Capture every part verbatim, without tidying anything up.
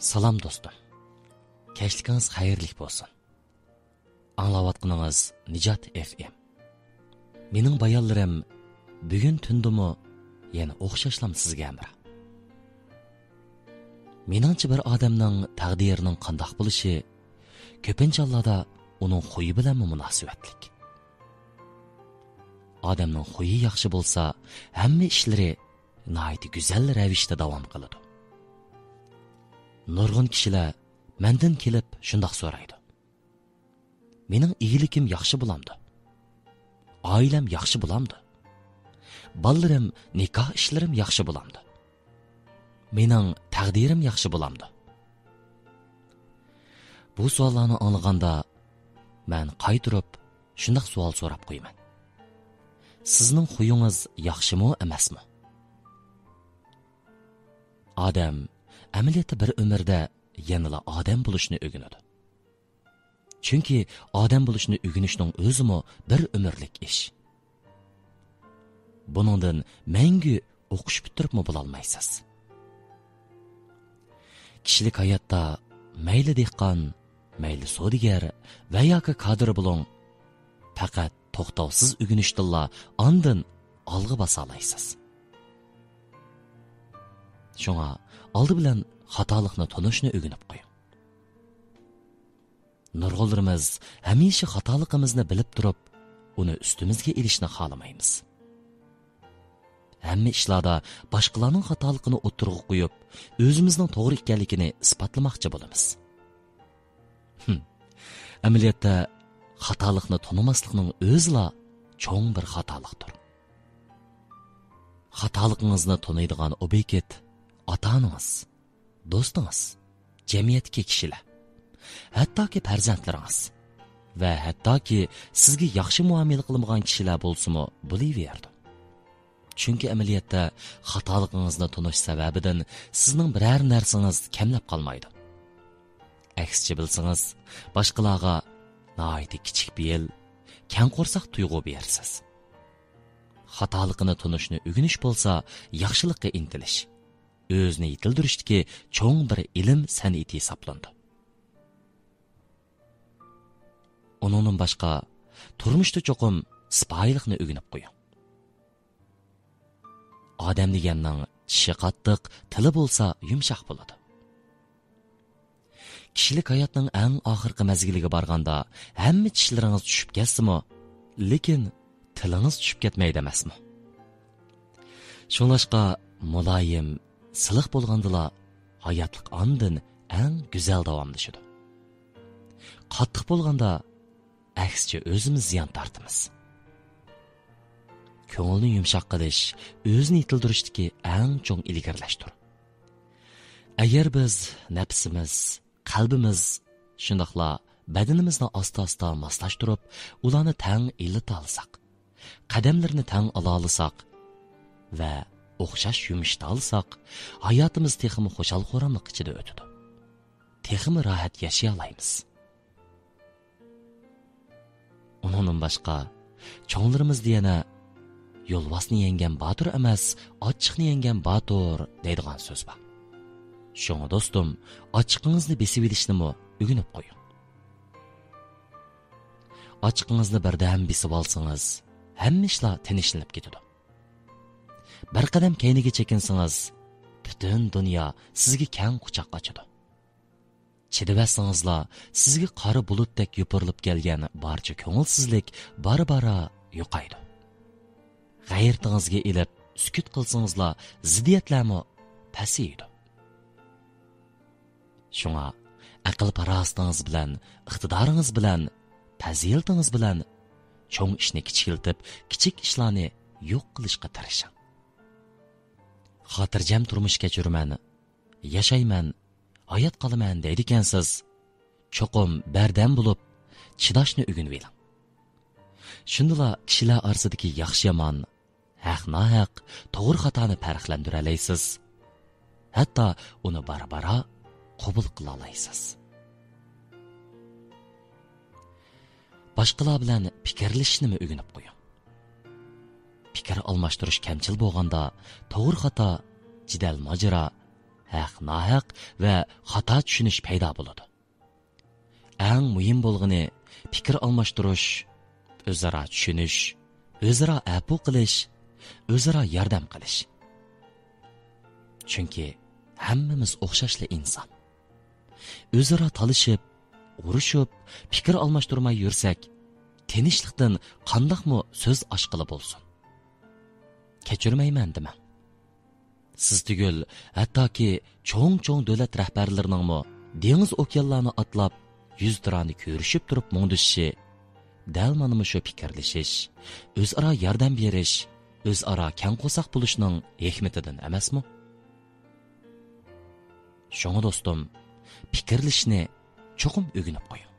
سالام دوستۇم. كەچلىكىڭىز خەيرلىك بولسۇن. ئاڭلاۋاتقىنىڭىز نىجات ئېف ئېم. مېنىڭ بايانلىرىم بۈگۈن تۈندىمۇ يەنە ئوخشاشلام سىزگە ھەمراھ. مېنىڭچە، بىر ئادەمنىڭ تەقدىرىنىڭ قانداق بولۇشى كۆپىنچە ھاللاردا ئۇنىڭ خۇيى بىلەنمۇ مۇناسىۋەتلىك. ئادەمنىڭ خۇيى ياخشى بولسا، ھەممە ئىشلىرى ناھايىتى گۈزەل رەۋىشتە داۋام قىلىدۇ. نۇرغۇن كىشىلەر مەندىن كېلىپ شۇنداق سورايدۇ: «مېنىڭ ئىگىلىكىم ياخشى بولامدۇ؟ ئائىلەم ياخشى بولامدۇ؟ بالىلىرىم، نىكاھ ئىشلىرىم ياخشى بولامدۇ؟ مېنىڭ تەقدىرىم ياخشى بولامدۇ؟» بۇ سوئاللارنى ئاڭلىغاندا، مەن قايتۇرۇپ شۇنداق سوئال سوراپ قويىمەن: سىزنىڭ خۇيىڭىز ياخشىمۇ، ئەمەسمۇ؟ ئادەم ئەمەلىيەتتە بىر ئۆمۈردە يەنىلا ئادەم بولۇشنى ئۆگىنىدۇ. چۈنكى ئادەم بولۇشنى ئۆگىنىشنىڭ ئۆزىمۇ بىر ئۆمۈرلۈك ئىش. بۇنىڭدىن مەڭگۈ ئوقۇش پۈتتۈرۈپمۇ بولالمايسىز. كىشىلىك ھاياتتا مەيلى دېھقان، مەيلى سودىگەر ۋە ياكى كادىر بولۇڭ، پەقەت توختاۋسىز ئۆگىنىشتىنلا ئاندىن ئالغا باسالايسىز. شۇڭا ئالدى بىلەن خاتالىقنى تونۇشنى ئۆگىنىپ قويۇڭ. نۇرغۇنلىرىمىز ھەمىشە خاتالىقىمىزنى بىلىپ تۇرۇپ، ئۇنى ئۈستىمىزگە ئېلىشنى خالىمايمىز. ھەممە ئىشلاردا باشقىلارنىڭ خاتالىقىنى ئوتتۇرىغا قويۇپ، ئۆزىمىزنىڭ توغرا ئىكەنلىكىنى ئىسپاتلىماقچى بولىمىز. ھىم. ئەمەلىيەتتە، خاتالىقنى تونۇماسلىقنىڭ ئۆزىلا چوڭ بىر خاتالىقتۇر. خاتالىقىڭىزنى تونۇيدىغان ئوبيېكت ئاتا-ئانىڭىز، دوستىڭىز، جەمئىيەتتىكى كىشىلەر، ھەتتاكى پەرزەنتلىرىڭىز ۋە ھەتتاكى سىزگە ياخشى مۇئامىلە قىلمىغان كىشىلەر بولسىمۇ بولۇۋېرىدۇ. چۈنكى ئەمەلىيەتتە خاتالىقىڭىزنى تونۇش سەۋەبىدىن سىزنىڭ بىرەر نەرسىڭىز كەملەپ قالمايدۇ. ئەكسىچە بىلسىڭىز، باشقىلارغا ناھايىتى كىچىك پېئىل، كەڭ قورساق تۇيغۇ بېرىسىز. خاتالىقىنى تونۇشنى ئۆگىنىش بولسا ياخشىلىققا ئىنتىلىش، ئۆزىنى يېتىلدۈرۈشتىكى چوڭ بىر ئىلىم سەنئىتى ھېسابلىنىدۇ. ئۇنىڭدىن باشقا، تۇرمۇشتا چوقۇم سىپايىلىقنى ئۆگىنىپ قويۇڭ. ئادەم دېگەننىڭ چىشى قاتتىق، تىلى بولسا يۇمشاق بولىدۇ. كىشىلىك ھاياتنىڭ ئەڭ ئاخىرقى مەزگىلىگە بارغاندا، ھەممە چىشلىرىڭىز چۈشۈپ كەتسىمۇ، لېكىن تىلىڭىز چۈشۈپ كەتمەيدۇ ئەمەسمۇ؟ شۇڭلاشقا، مۇلايىم، سىلىق بولغاندىلا، ھاياتلىق ئاندىن ئەڭ گۈزەل داۋاملىشىدۇ. قاتتىق بولغاندا، ئەكسىچە ئۆزىمىز زىيان تارتىمىز. كۆڭۈلنى يۇمشاق قىلىش ئۆزىنى يېتىلدۈرۈشتىكى ئەڭ چوڭ ئىلگىرىلەشتۇر. ئەگەر بىز نەپسىمىز، قەلبىمىز، شۇنداقلا بەدىنىمىزنى ئاستا-ئاستا ماسلاشتۇرۇپ، ئۇلارنى تەڭ ئىللىتالىساق، قەدەملىرىنى تەڭ ئالالىساق ۋە ئوخشاش يۇمشىتالىساق، ھاياتىمىز تېخىمۇ خۇشال-خۇراملىق ئىچىدە ئۆتىدۇ. تېخىمۇ راھەت ياشىيالايمىز. ئۇنىڭدىن باشقا، چوڭلىرىمىزدا يەنە «يولۋاسنى يەڭگەن باتۇر ئەمەس، ئاچچىقنى يەڭگەن باتۇر» دەيدىغان سۆز بار. شۇڭا دوستۇم، ئاچچىقىڭىزنى بېسىۋېلىشنىمۇ ئۆگىنىپ قويۇڭ. ئاچچىقىڭىزنى بىردەم بېسىۋالسىڭىز، ھەممە ئىشلار تىنچلىنىپ كېتىدۇ. بىر قەدەم كەينىگە چېكىنسىڭىز، پۈتۈن دۇنيا سىزگە كەڭ قۇچاق ئاچىدۇ. چىدىۋەتسىڭىزلا، سىزگە قارا بۇلۇتتەك يوپۇرۇلۇپ كەلگەن بارچە كۆڭۈلسىزلىك بارا-بارا يوقايدۇ. غەيرىتىڭىزگە ئېلىپ، سۈكۈت قىلسىڭىزلا، زىددىيەتلەرمۇ پەسىيىدۇ. شۇڭا، ئەقىل-پاراسىتىڭىز بىلەن، ئىقتىدارىڭىز بىلەن، پەزىلىتىڭىز بىلەن چوڭ ئىشنى كىچىكلىتىپ، كىچىك ئىشلارنى يوق قىلىشقا تىرىشىڭ. خاتىرجەم تۇرمۇش كەچۈرىمەن، ياشايمەن، ھايات قالىمەن دەيدىكەنسىز، چوقۇم بەردەم بولۇپ، چىداشنى ئۆگىنىۋېلىڭ. شۇندىلا كىشىلەر ئارىسىدىكى ياخشى-يامان، ھەق-ناھەق، توغرا-خاتانى پەرقلەندۈرەلەيسىز. ھەتتا ئۇنى بارا-بارا قوبۇل قىلالايسىز. باشقىلار بىلەن پىكىرلىشىشنىمۇ ئۆگىنىپ قويۇڭ. پىكىر ئالماشتۇرۇش كەمچىل بولغاندا، توغرا-خاتا، جېدەل-ماجىرا ھەق-ناھەق ۋە خاتا چۈشىنىش پەيدا بولىدۇ. ئەڭ مۇھىم بولغىنى پىكىر ئالماشتۇرۇش، ئۆزئارا چۈشىنىش، ئۆزئارا ئەپۇ قىلىش، ئۆزئارا ياردەم قىلىش. چۈنكى ھەممىمىز ئوخشاشلا ئىنسان. ئۆزئارا تالىشىپ، ئۇرۇشۇپ، پىكىر ئالماشتۇرماي يۈرسەك، تىنچلىقتىن قانداقمۇ سۆز ئاچقىلى بولسۇن؟ كەچۈرمەيمەن دېمەڭ. سىز تۈگۈل، ھەتتاكى چوڭ-چوڭ دۆلەت رەھبەرلىرىنىڭمۇ دېڭىز ئوكيانلارنى ئاتلاپ، يۈزتۇرانە كۆرۈشۈپ تۇرۇپ مۇڭدىشىشى دەل مانا مۇشۇ پىكىرلىشىش، ئۆزئارا ياردەم بېرىش، ئۆزئارا كەڭ قورساق بولۇشنىڭ ھېكمىتىدىن ئەمەسمۇ؟ شۇڭا دوستۇم، پىكىرلىشىشنى چوقۇم ئۆگىنىپ قويۇڭ.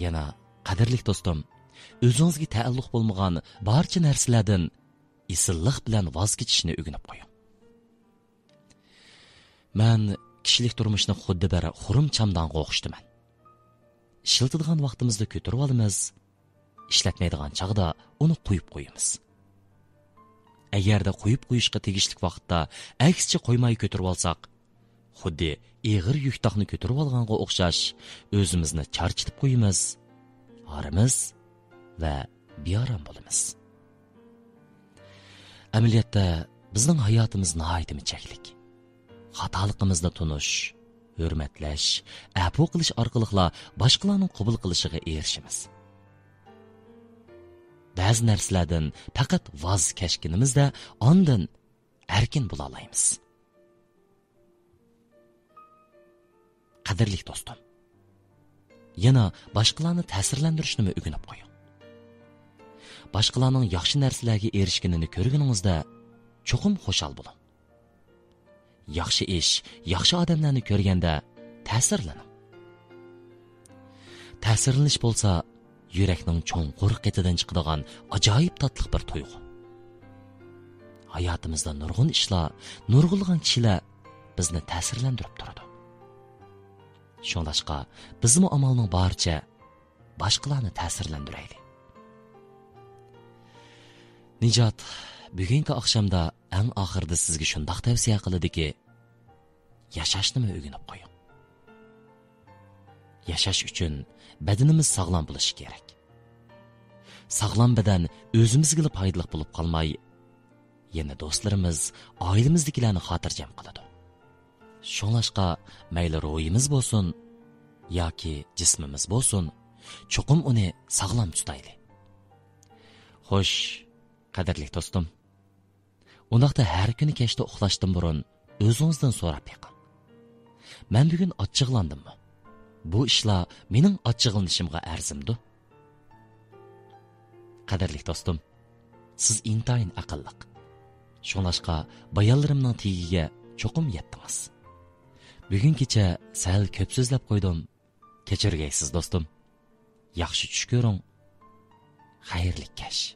يەنە، قەدىرلىك دوستۇم، ئۆزىڭىزگە تەئەللۇق بولمىغان بارچە نەرسىلەردىن ئېسىللىق بىلەن ۋاز كېچىشنى ئۆگىنىپ قويۇڭ. مەن كىشىلىك تۇرمۇشنى خۇددى بىر خۇرۇم چامدانغا ئوخشىتىمەن. ئىشلىتىدىغان ۋاقتىمىزدا كۆتۈرۈۋالىمىز، ئىشلەتمەيدىغان چاغدا ئۇنى قويۇپ قويىمىز. ئەگەردە قويۇپ قويۇشقا تېگىشلىك ۋاقىتتا ئەكسىچە قويماي كۆتۈرۈۋالساق، خۇددى ئېغىر يۈكتاقنى كۆتۈرۈۋالغانغا ئوخشاش ئۆزىمىزنى چارچىتىپ قويىمىز، ھارىمىز ۋە بىئارام بولىمىز. ئەمەلىيەتتە، بىزنىڭ ھاياتىمىز ناھايىتىمۇ چەكلىك. خاتالىقىمىزنى تونۇش، ھۆرمەتلەش، ئەپۇ قىلىش ئارقىلىقلا باشقىلارنىڭ قوبۇل قىلىشىغا ئېرىشىمىز. بەزى نەرسىلەردىن پەقەت ۋاز كەچكىنىمىزدە ئاندىن ئەركىن بولالايمىز. قەدىرلىك دوستۇم، يەنە باشقىلارنى تەسىرلەندۈرۈشنىمۇ ئۆگىنىپ قويۇڭ. باشقىلارنىڭ ياخشى نەرسىلەرگە ئېرىشكىنىنى كۆرگىنىڭىزدە چوقۇم خۇشال بولۇڭ. ياخشى ئىش، ياخشى ئادەملەرنى كۆرگەندە تەسىرلىنىڭ. تەسىرلىنىش بولسا يۈرەكنىڭ چوڭقۇر قېتىدىن چىقىدىغان ئاجايىپ تاتلىق بىر تۇيغۇ. ھاياتىمىزدا نۇرغۇن ئىشلار، نۇرغۇنلىغان كىشىلەر بىزنى تەسىرلەندۈرۈپ تۇرىدۇ. شۇڭلاشقا بىزمۇ ئامالنىڭ بارىچە باشقىلارنى تەسىرلەندۈرەيلى. نىجات بۈگۈنكى ئاخشامدا ئەڭ ئاخىرىدا سىزگە شۇنداق تەۋسىيە قىلىدۇكى، ياشاشنىمۇ ئۆگىنىپ قويۇڭ. ياشاش ئۈچۈن بەدىنىمىز ساغلام بولۇشى كېرەك. ساغلام بەدەن ئۆزىمىزگىلا پايدىلىق بولۇپ قالماي، يەنە دوستلىرىمىز، ئائىلىمىزدىكىلەرنى خاتىرجەم قىلىدۇ. شۇڭلاشقا مەيلى روھىمىز بولسۇن ياكى جىسمىمىز بولسۇن، چوقۇم ئۇنى ساغلام تۇتايلى. خوش، قەدىرلىك دوستۇم، ئۇنداقتا ھەر كۈنى كەچتە ئۇخلاشتىن بۇرۇن ئۆزىڭىزدىن سوراپ بېقىڭ، مەن بۈگۈن ئاچچىقلاندىممۇ؟ بۇ ئىشلار مېنىڭ ئاچچىقلىنىشىمغا ئەرزىمدۇ؟ قەدىرلىك دوستۇم، سىز ئىنتايىن ئەقىللىق. شۇڭلاشقا بايانلىرىمنىڭ تېگىگە چوقۇم يەتتىڭىز. بۈگۈن كېچە سەل كۆپ سۆزلەپ قويدۇم. كەچۈرگەيسىز دوستۇم. ياخشى چۈش كۆرۈڭ. خەيرلىك كەچ.